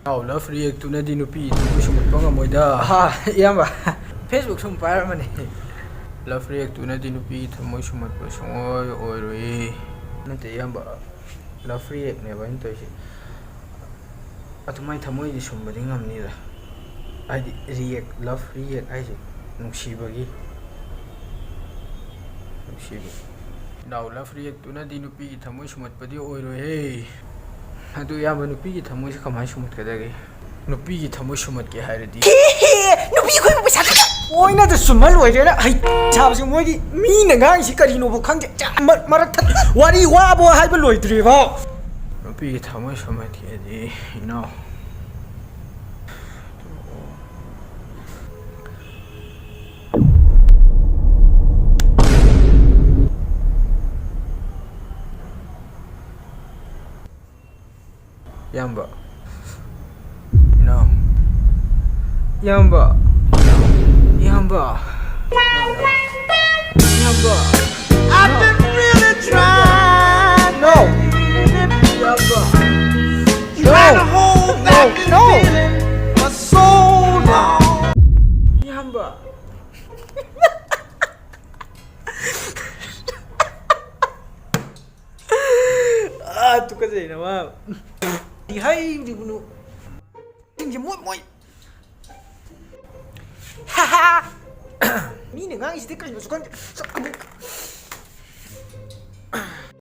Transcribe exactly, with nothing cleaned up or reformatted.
ꯏꯅꯥꯎ, love react ꯇꯨꯅꯗꯤ ꯅꯨꯄꯤ ꯊꯃꯣꯏ ꯁꯨꯝꯍꯠꯄ ꯉꯝꯃꯣꯏꯗ꯫ ꯍꯥ, ꯏꯌꯥꯝꯕ, Facebook ꯁꯨꯝ ꯄꯥꯏꯔꯝꯕꯅꯤ꯫ Love react ꯇꯨꯅꯗꯤ ꯅꯨꯄꯤ ꯊꯃꯣꯏ ꯁꯨꯝꯍꯠꯄ ꯁꯨꯡꯑꯣꯏ ꯑꯣꯏꯔꯣꯏꯌꯦ꯫ ꯅꯠꯇꯦ ꯏꯌꯥꯝꯕ, love react ꯅꯦꯕ ꯑꯩꯅ ꯇꯧꯔꯤꯁꯦ꯫ ꯑꯗꯨꯃꯥꯏꯅ ꯊꯃꯣꯏꯗꯤ ꯁꯨꯝꯕꯗꯤ ꯉꯝꯅꯤꯗ꯫ ꯍꯥꯏꯗꯤ react, love react ꯍꯥꯏꯁꯦ ꯅꯨꯡꯁꯤꯕꯒꯤ, ꯅꯨꯡꯁꯤꯕ꯫ ꯏꯅꯥꯎ, love react ꯇꯨꯅꯗꯤ ꯅꯨꯄꯤꯒꯤ ꯊꯃꯣꯏ ꯁꯨꯝꯍꯠꯄꯗꯤ ꯑꯣꯏꯔꯣꯏꯍꯦ꯫ ꯑꯗꯨ ꯏꯌꯥꯝꯕ, ꯅꯨꯄꯤꯒꯤ ꯊꯃꯣꯏꯁꯦ ꯀꯃꯥꯏꯅ ꯁꯨꯝꯍꯠꯀꯗꯒꯦ? ꯅꯨꯄꯤꯒꯤ ꯊꯃꯣꯏ ꯁꯨꯝꯍꯠꯀꯦ ꯍꯥꯏꯔꯗꯤ꯫ ꯍꯦ, ꯍꯦ, ꯅꯨꯄꯤ ꯑꯩꯈꯣꯏꯕꯨ ꯄꯩꯁꯥ ꯈꯛꯇ ꯑꯣꯏꯅꯗ ꯁꯨꯝꯍꯜ ꯂꯣꯏꯔꯦꯅ ꯍꯩ ꯁꯥꯕꯁꯦ꯫ ꯃꯣꯏꯗꯤ ꯃꯤꯅ ꯉꯥꯡꯉꯤꯁꯤ ꯀꯔꯤꯅꯣꯕꯨ ꯈꯪꯗꯦ꯫ ꯆꯥ-, ꯃ-, ꯃꯔꯛ ꯊꯠ-, ꯋꯥꯔꯤ ꯋꯥꯕꯣ ꯍꯥꯏꯕ ꯂꯣꯏꯗ꯭ꯔꯤꯕꯣ꯫ ꯅꯨꯄꯤꯒꯤ ꯊꯃꯣꯏ ꯁꯨꯝꯍꯠꯀꯦꯗꯤ ꯏꯅꯥꯎ꯫ ꯏꯌꯥꯝꯕ꯫ No. ꯏꯌꯥꯝꯕ꯫ ꯏꯌꯥꯝꯕ꯫ ꯏꯌꯥꯝꯕ꯫ I've been really trying. No. ꯏꯌꯥꯝꯕ꯫ Trying to hold back this feeling for so long. ꯏꯌꯥꯝꯕ꯫ ꯑꯥ, ꯇꯨꯀꯠꯆꯩ ꯅꯃ꯫ ꯀꯔꯤ ꯍꯥꯏꯔꯤꯕꯅꯣ? ꯁꯤꯡꯁꯦ ꯃꯣꯏ, ꯃꯣꯏ꯫ ꯍꯥꯍꯥ꯫ ꯃꯤꯅ ꯉꯥꯡꯉꯤꯁꯤꯗꯤ ꯀꯩꯅꯣꯁꯨ ꯈꯪꯗꯦ꯫